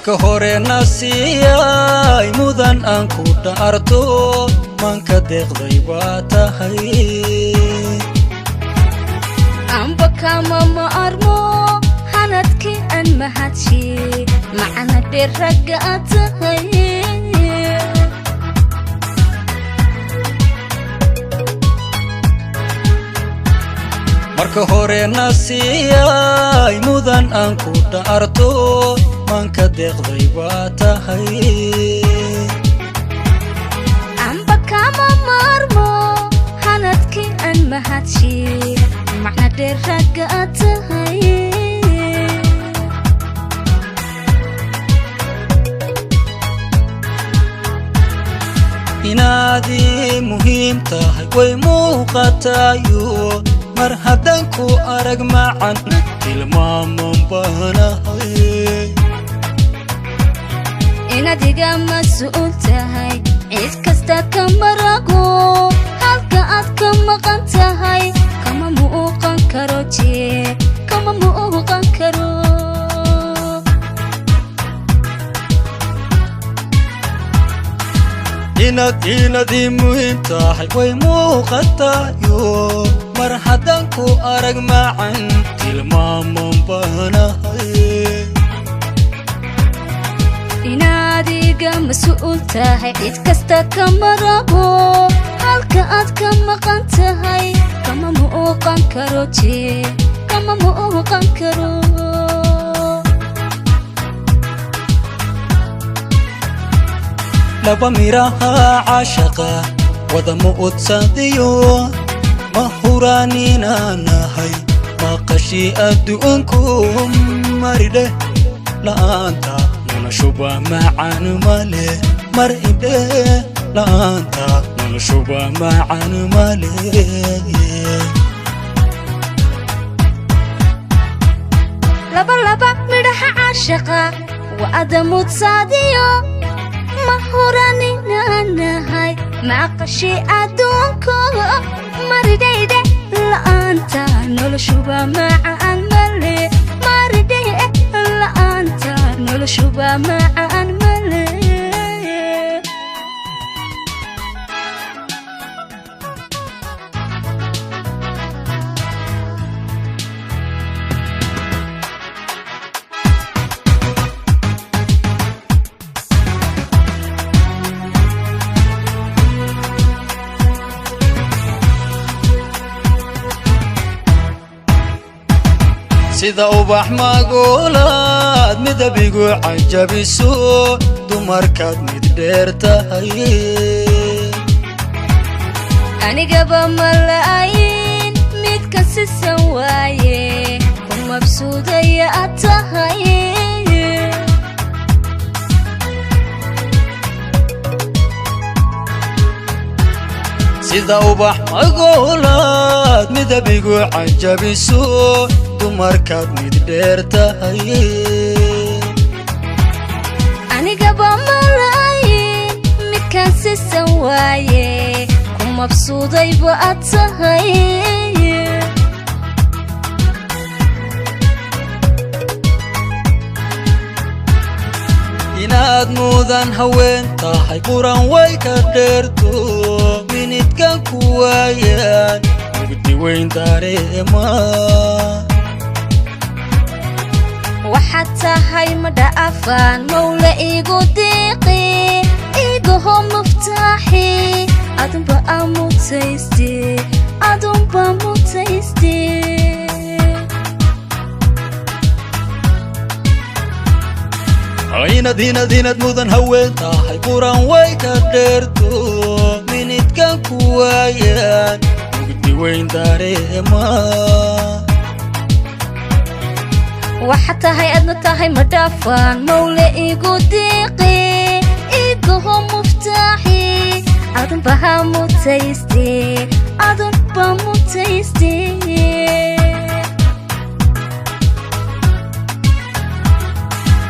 Marka hore nasiiyay mudan aan ku dhaarto, manka deeqday waa tahay. Amba kama ma armo hanadkii aan mahadshi, macna dheer ragga aad tahay. Marka hore nasiiyay mudan aan ku dhaarto, manka deeqday waa tahay. Amba kama maarmo hanadkii aan mahadshi, macna dheer ragga aad tahay. Inaadii muhiim tahay way muuqatayo, mar haddaan ku arag macan tilmaaman baanahay. Inaad iga mas-uul tahay cid kasta kama rago, halka aad ka maqan tahay kama muuqan karo, jee kama muuqan karo. Inaad ii muhiim tahay way muuqatayo, mar haddaan ku arag macan tilmaaman baanahay. Inaad iga mas-uul tahay cid kasta kama rabo, halka aad ka maqan tahay kama muuqan karo, jee kama muuqan karo. Laba miraha caashaqa wada mu'udsadiyo, ma huraaninanahay maqashii adduunku, maridheh la'aanta noloshuba macan male, mar idheh la'aanta noloshuba macan male. Laba laba midhaha caashaqa waa adamudsaadiyo, ma huraninanahay maqashi adduunko, maridhayde la'aanta noloshuba macaan male, maridhe la'aanta noloshuba macaan male. Sida ubax magoolaad midabigu cajabiso, dumarkaad mid dheer tahay. Anigaba ma la'ayn midka sisan waaye, ku mabsuudaya aad tahay. Sida ubax magoolaad midabigu cajabiso, dumarkaad mid dheer tahay. Anigaba ma la'ayn midkaan sisan waaye, ku mabsuudayba aad tahay. Inaad mudan haween tahay quran way ka dheerto, minidkan ku waayaan mugdi weyn dareema. Waxaad tahay ma dha'afaan mawla igu diiqi, igaho muftaaxi, adunba amutayste, adunba mutayste. Inaad mudan haween tahay quran way ka dheerto, minidkan ku waayaan mugdi weyn dareema. Waxaad tahay adna tahay ma dhaafaan mawla igu diiqi, igaho muftaaxi, adunba ha mutayste, adunba mutayste.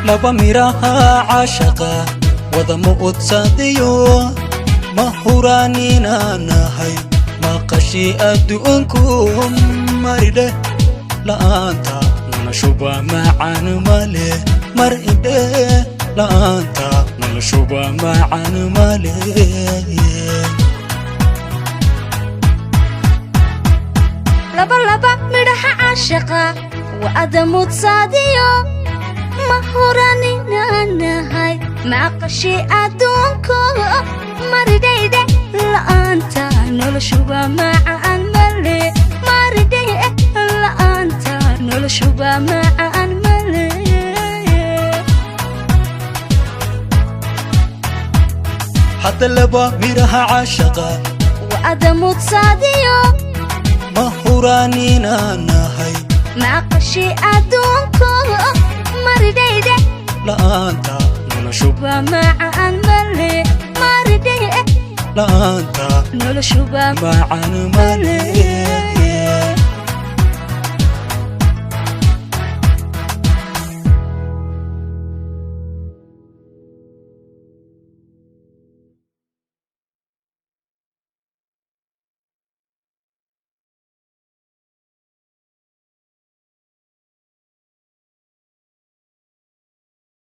Laba miraha caashaqa wada mu'udsadiyo, ma huraaninanahay maqashii adduunku, maridheh la'aanta noloshuba macan male, mar idheh La'aanta noloshuba macan male. Labalaba midhaha caashaqa waa adamudsaadiyo, ma huraninanahay maaqashi adduunko. Maridhayde la'aanta noloshuba macaan male. Maridhay la'aanta noloshuba macaan male. Hadda laba midhaha caashaqa waa adamudsaadiyo, ma huraaninanahay maaqashi adduunko. Maridhayde la'aanta noloshuba waa macaan male. Maridhay la'aanta noloshuba macan male.